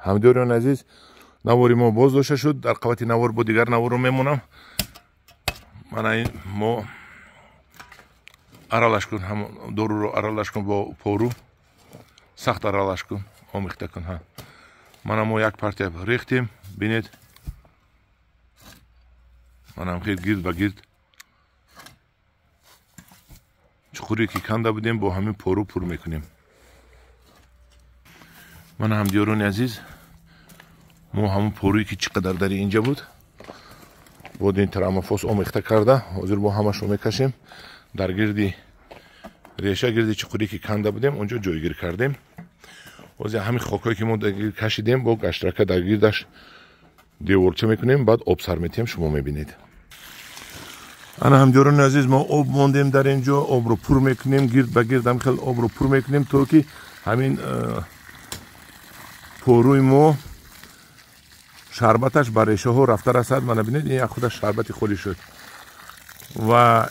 Ҳамдиёриёни азиз, навори мо боз дошта шуд. Дар қабати навор бо дигар наворро мемонам. Мана ин мо аралаш кун, ҳам доруро аралаш кун бо пору, сахт аралаш кун, омехта кун. Ҳа, мана мо як партия рехтем, бинед, манам хел гирд ба гирд чуқуре ки канда будем бо ҳамин пору пур мекунем. Мана ҳамдиёрони азиз, мо ҳамон поруе ки чӣ қадар дар инҷа буд бо нитрамофос омехта карда, ҳозир бо ҳамашро мекашем дар гирди реша, гирди чуқуре ки канда будем онҷо ҷойгир кардем. Ҳозир ҳамин хокҳое ки мо кашидем бо гаштрака дар гирдаш деворча мекунем, баъд об сар метиҳем, шумо мебинед. Ана ҳамдиёрони азиз, мо об мондем дар инҷо, обро пур мекунем, гирд ба гирд ҳам хел обро пур мекунем, то ки ҳамин поруи мо шарбаташ ба решаҳо рафта расад. Мана бинед, ин як худаш шарбати холӣ шуд. Ва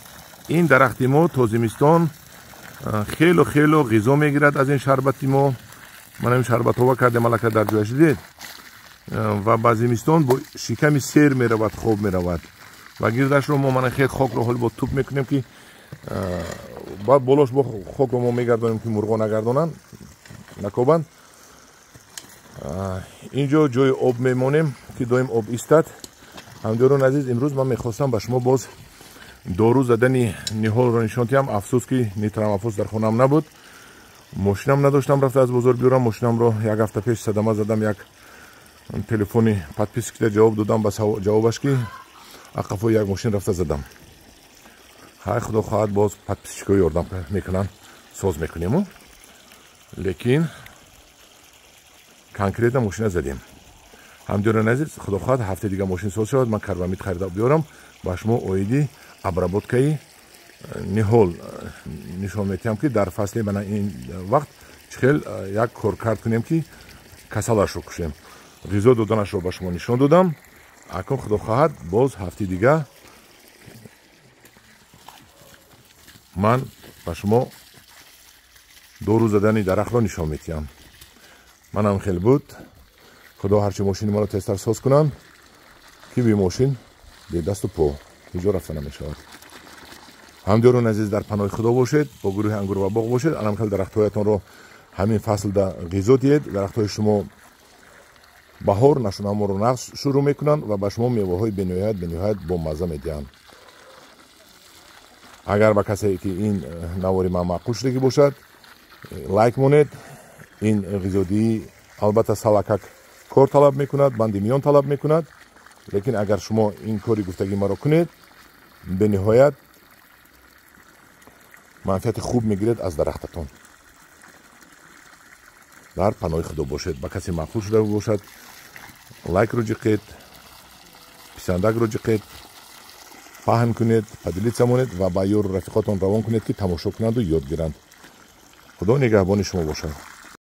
ин дарахти мо то зимистон хело хело ғизо мегирад аз ин шарбати мо. Мана ин шарбатҳова кардем аллакай дар ҷояш, дидед. Ва ба зимистон бо шиками сер меравад, хоб меравад. Ва гирдашро мо мана хел хокро ҳол бо туп мекунем, ки баъд болош бо хокро мо мегардонем, ки мурғо нагардонанд, накобанд. Инҷо ҷои об мемонем, ки доим об истад. Ҳамдиёрон азиз, имрӯз ман мехостам ба шумо боз дору задани ниҳолро нишон диҳам. Афсӯс ки нитрамофос дар хонаам набуд, мошинам надоштам, рафта аз бозор биёрам. Мошинамро як ҳафта пеш садама задам, як телефони подпискида ҷавоб додам, ба ҷавобаш ки ақафои як мошин рафта задам. Ҳай, худо хоҳад, боз подписчикҳо ёрдам мекунанд, соз мекунему, лекин конкретно мошина задем. Ҳамдиёрон азиз, худо хоҳад ҳафтаи дига мошин соз шавад, ман карбамид харида биёрам, ба шумо оиди обработкаи ниҳол нишон метиҳам, ки дар фасли мана ин вақт чӣ хел як коркард кунем, ки касалашро кушем. Ғизо доданашро ба шумо нишон додам. Акун худо хоҳад боз ҳафтаи дига ман ба шумо дору задани дарахтро нишон метиҳам. Манам хел буд. Худо ҳарчи мошини маро тезтар соз кунанд, ки бе мошин бе дасту по ҳеҷ ҷо рафта намешавад. Ҳамдиёрон азиз, дар паноҳи худо бошед, бо гурӯҳи ангур ва боғ бошед. Анам хел дарахтҳоятонро ҳамин фаслда ғизо диҳед. Дарахтҳои шумо баҳор нашунаморо нақш шурӯъ мекунанд ва ба шумо меваҳои бениҳоят бениҳоят бомазза медиҳанд. Агар ба касе ки ин навори ман маъқул шудагӣ бошад, лайк монед. Ин ғизодиҳӣ албатта салакак кор талаб мекунад, банди миён талаб мекунад, лекин агар шумо ин кори гуфтагӣ маро кунед, бениҳоят манфиати хуб мегиред аз дарахтатон. Дар паноҳи худо бошед. Ба касе маъқул шуда бошад, лайкро ҷиқед, писандакро ҷиқед, паҳн кунед, поделиться монед ва ба ёру рафиқотон равон кунед, ки тамошо кунанду ёд гиранд. Худо нигаҳбони шумо бошад.